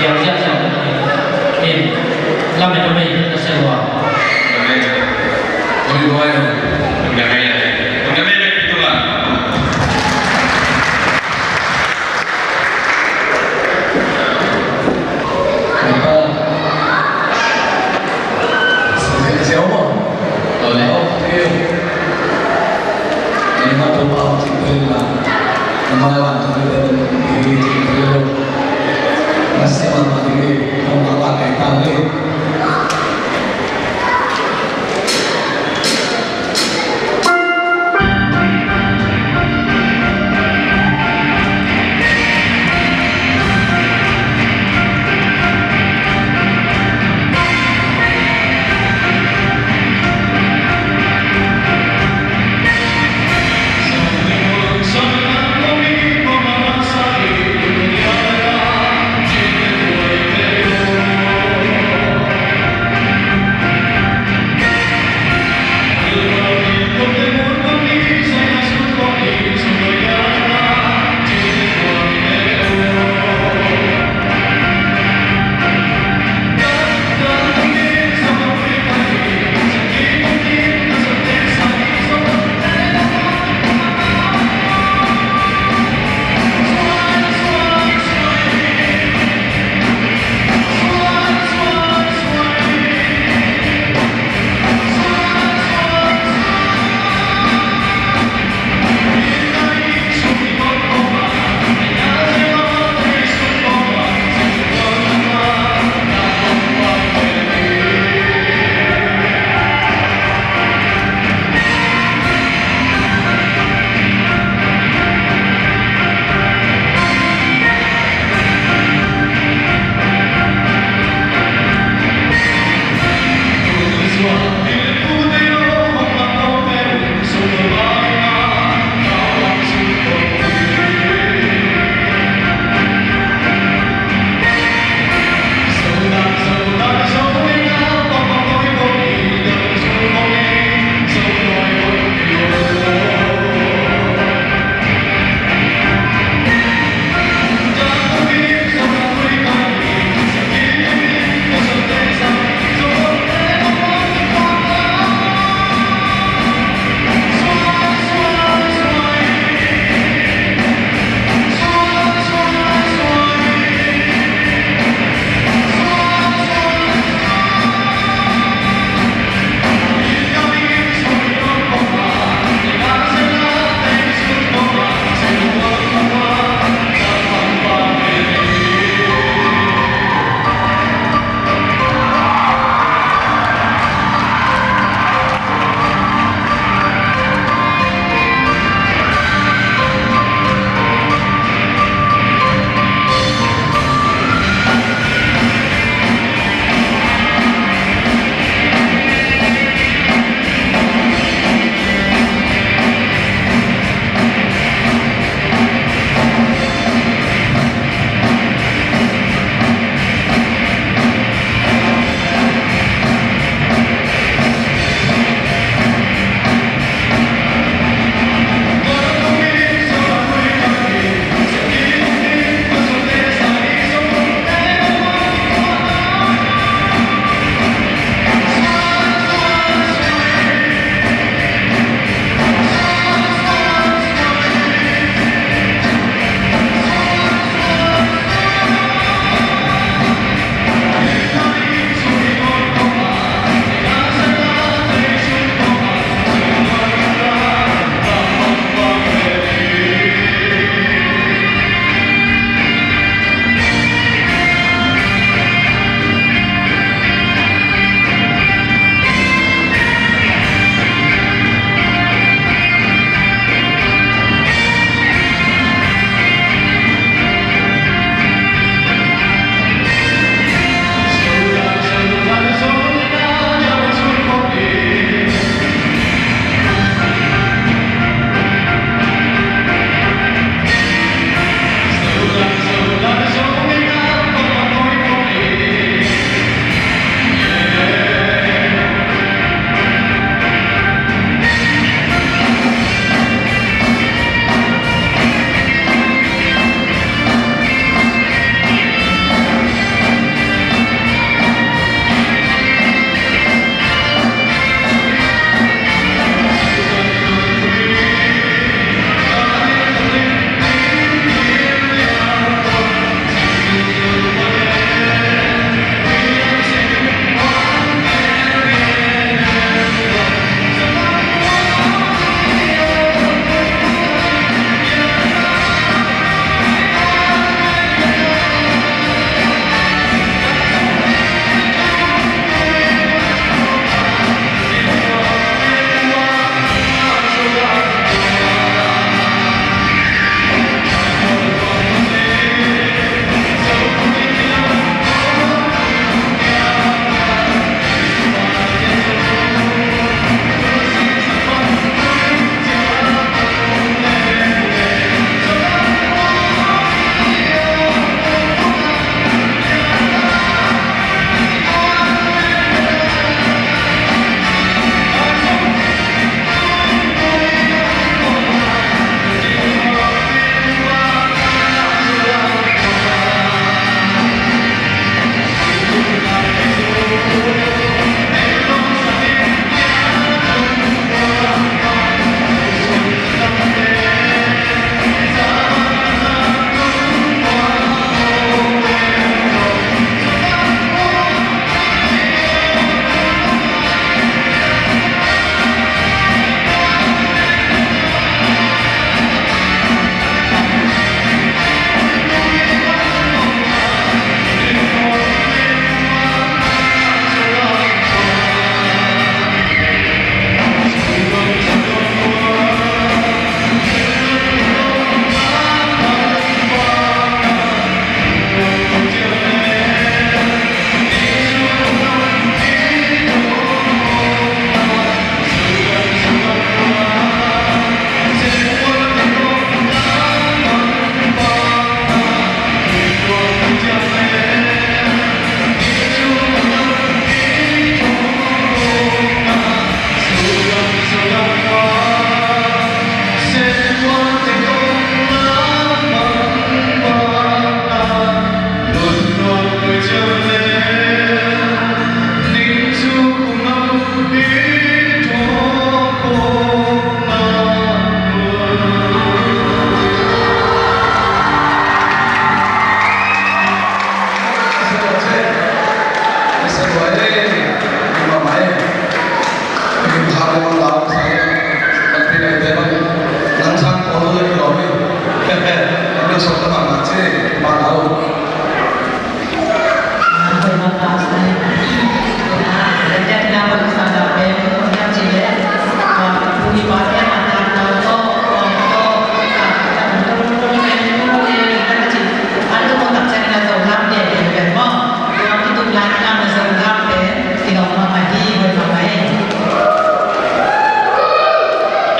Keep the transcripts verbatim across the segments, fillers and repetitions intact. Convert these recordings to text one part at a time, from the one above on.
Yang ziahziah in lamen a mei na sia lua. Amen. Oi, oi.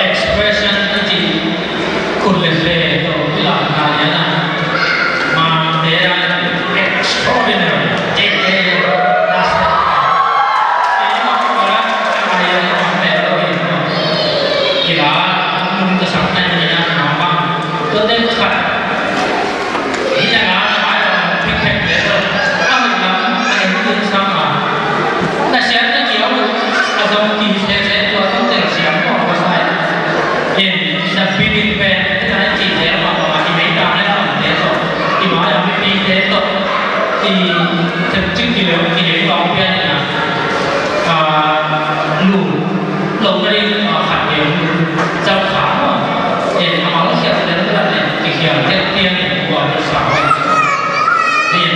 Expression i cih khut le hle tawh i lakna lian a, Mangte a extraordinary, J K Lastek. Kei mah kua a ai a mah pen lo hi. Kila mun ka sak na ni na mah mah. Tua te khat. Hih na na na mai lam phek phek le lo. A hoih lam a en dun sam a. Na siam na kiau a zong ki se se tua tawh tel siam ko ka sai. In na bidin pen na ci zel ma ma i mei ta na lam te to. I mai a mi pi te to. I tem cik ki le ki le tong pian na. A lu lo na ring a khat le lu. Zau kha ma. In a ma lo siam le lu la ne. Kikhial tek pian in tua lo sa. In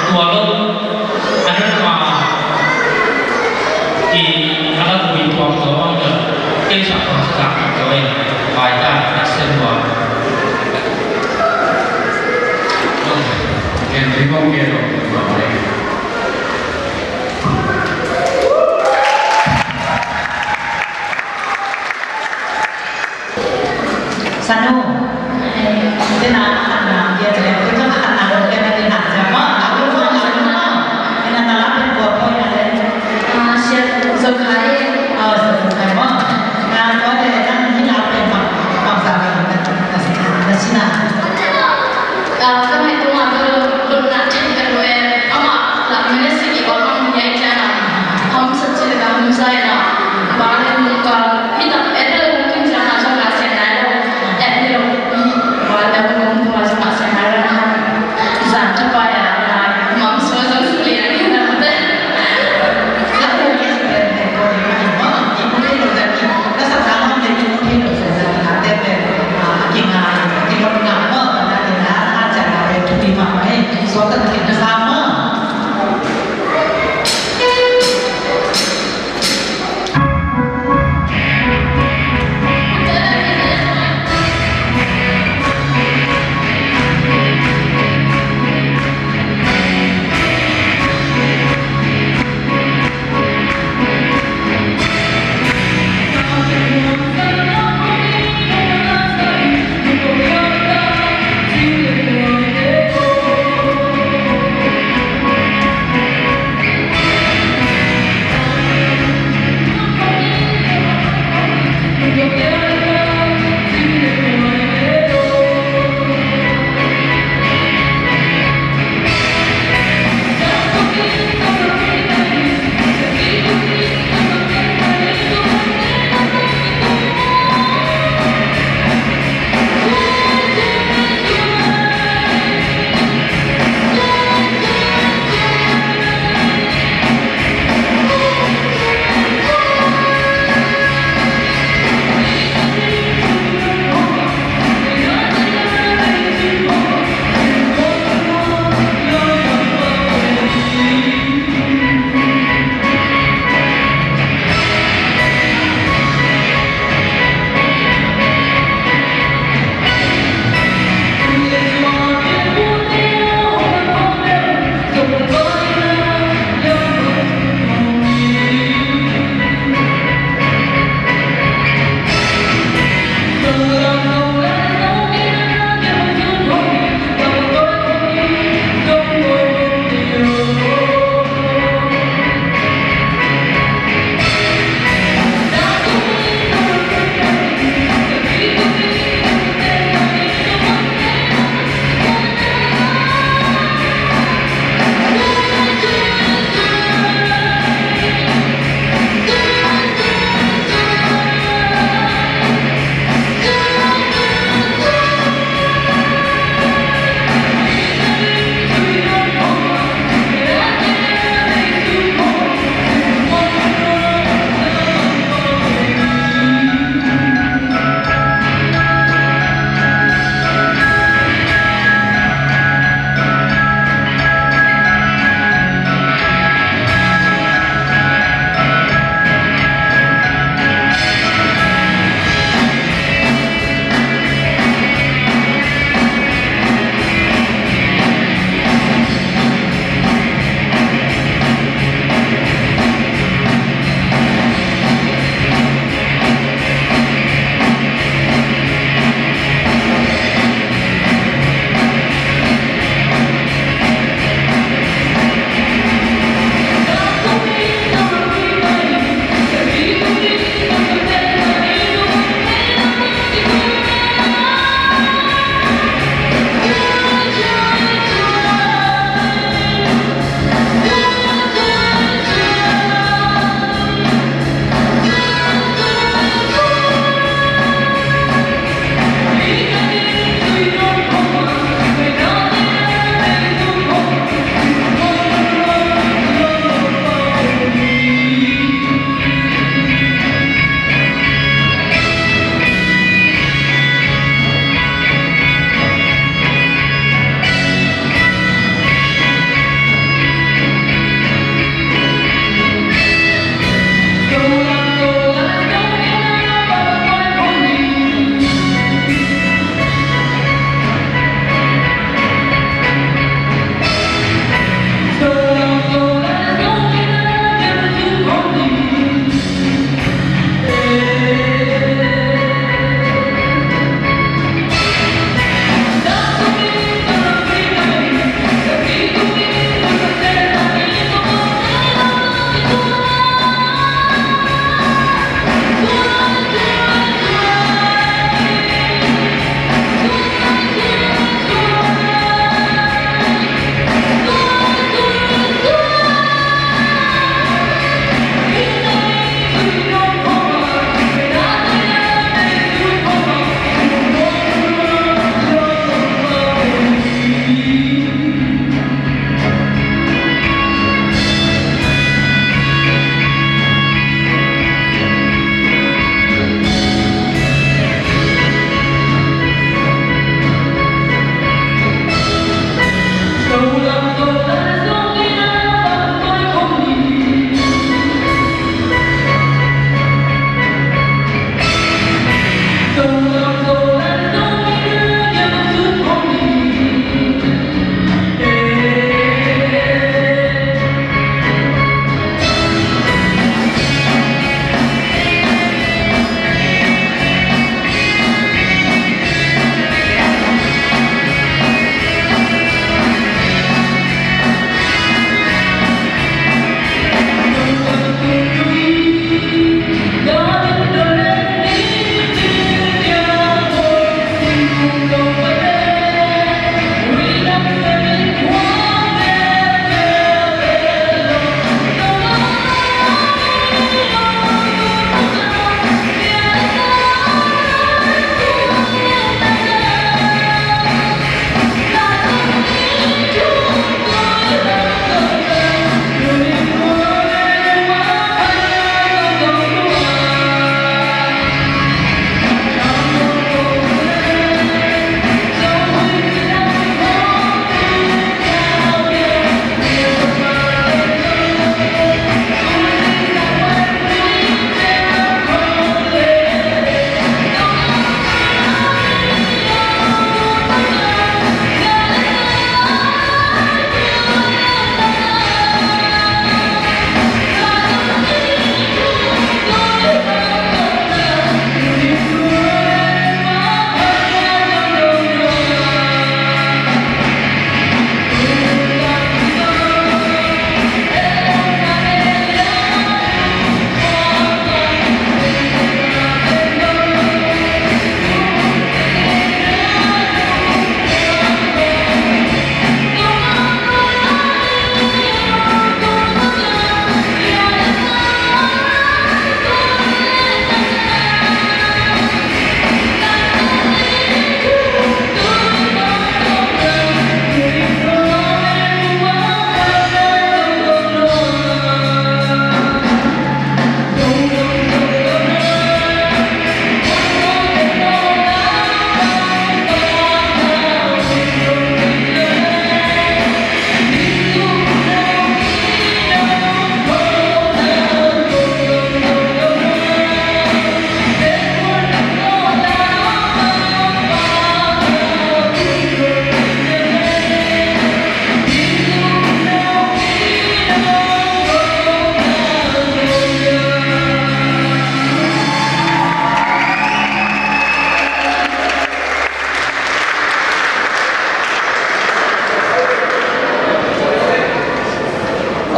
tua lo. A nunung a i a la vui tuam zo ang lo. Kei sa ko sa ko e. Pai ta na se lua. Ken ri mong ke lo. Sanu. Tena a khatna, dia tena, tena a khatna, tena tena, tena, tena, tena, tena, tena, tena, tena, tena, tena, tena, Ah, siat zo khai. Ah, siat zo khai maw. Ah, tua le nang hi la pen bang, bang sa bang, na, na, na sina. Ah, ka mai tung a tu lo, lo na chen ka lo e. Ama, la mene si ki ol mang ye chen a. Ham sa chen da hum sa e na. Ba le nung ka, hi ta e lo kin chen a zong na sen na lo. E ni lo. Ba le nung tung a zong na sen na lo na. Zan ta pa ya na. Mam so zong si ki na na.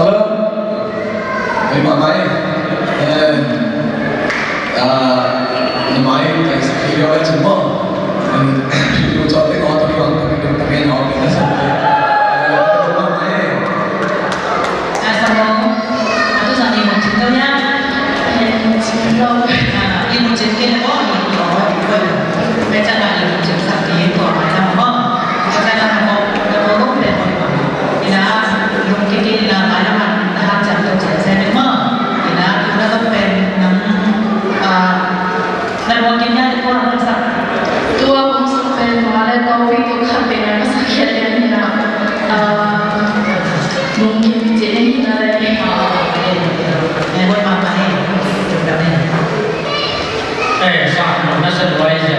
Hello. Hey, my, my. Eh, ah, my, my, thanks for your attention, Mom. And you were talking all the time, talking, talking, talking, all the time. Eh, my, my. Ah, sa mo, atu sa ni mo chin to ya. Eh, chin to. Ah, ni mo chin ke le mo, ni mo, ni mo. Pe cha na ni mo chin sa ni to, ma cha mo. Pe cha na mo, mo mo pe mo. Ina, lungkiti ina, ina man, na hak jam to chin sa ni mo. Ina, ina to pe, na, ah, na mo kin ya ni ko, na sa. Tua kong sa pe, mo le ko pi to kha pe na sa kia le ina. Ah, Nung kim ci ning na le. Eh, sa nung na sa duai sia.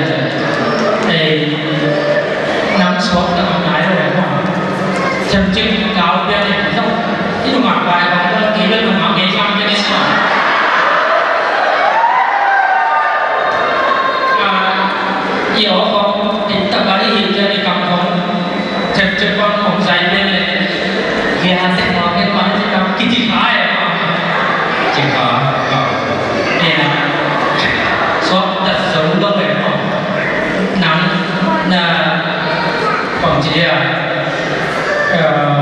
Eh, nang sok ta ngai lo mo. Cem cing kau dia ni. Inu ngak bai kong ko ki ben nung ngak ngai sam dia ni sa. Ah, iyo kong, eh, ta bai hi dia ni kam kong. Cep cep bang hong zai pen le. Hia tek bang pen bang tek bang kiti kha e. Kiti kha. Ina. Suak tat zo lo e. Nang na bang ci dia. Eh,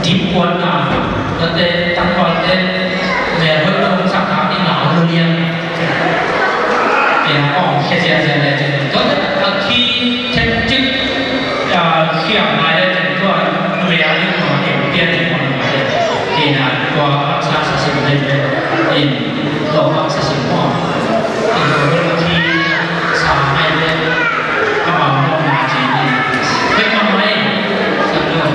Dip kuan na, tate tangkuan te, melhoih dong sak tak ding lau lian. Ina ong khia zian zian le cin. Tua te a khi thek cik, a, khiam nai le cin tua, numei a ding tua, ding pian ding tua, ina tua, sa sa sim le le. In, tua, sa sim tua. In, tua, a khi, sa nai le, a ma, tua, na, cin, in. Hei, ma, mai, sa, tua.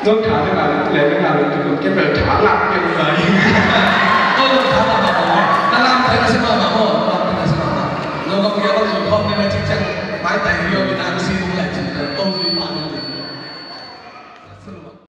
Zong tha na ngah le na ngah le tu ken bel tha ngah ken lai.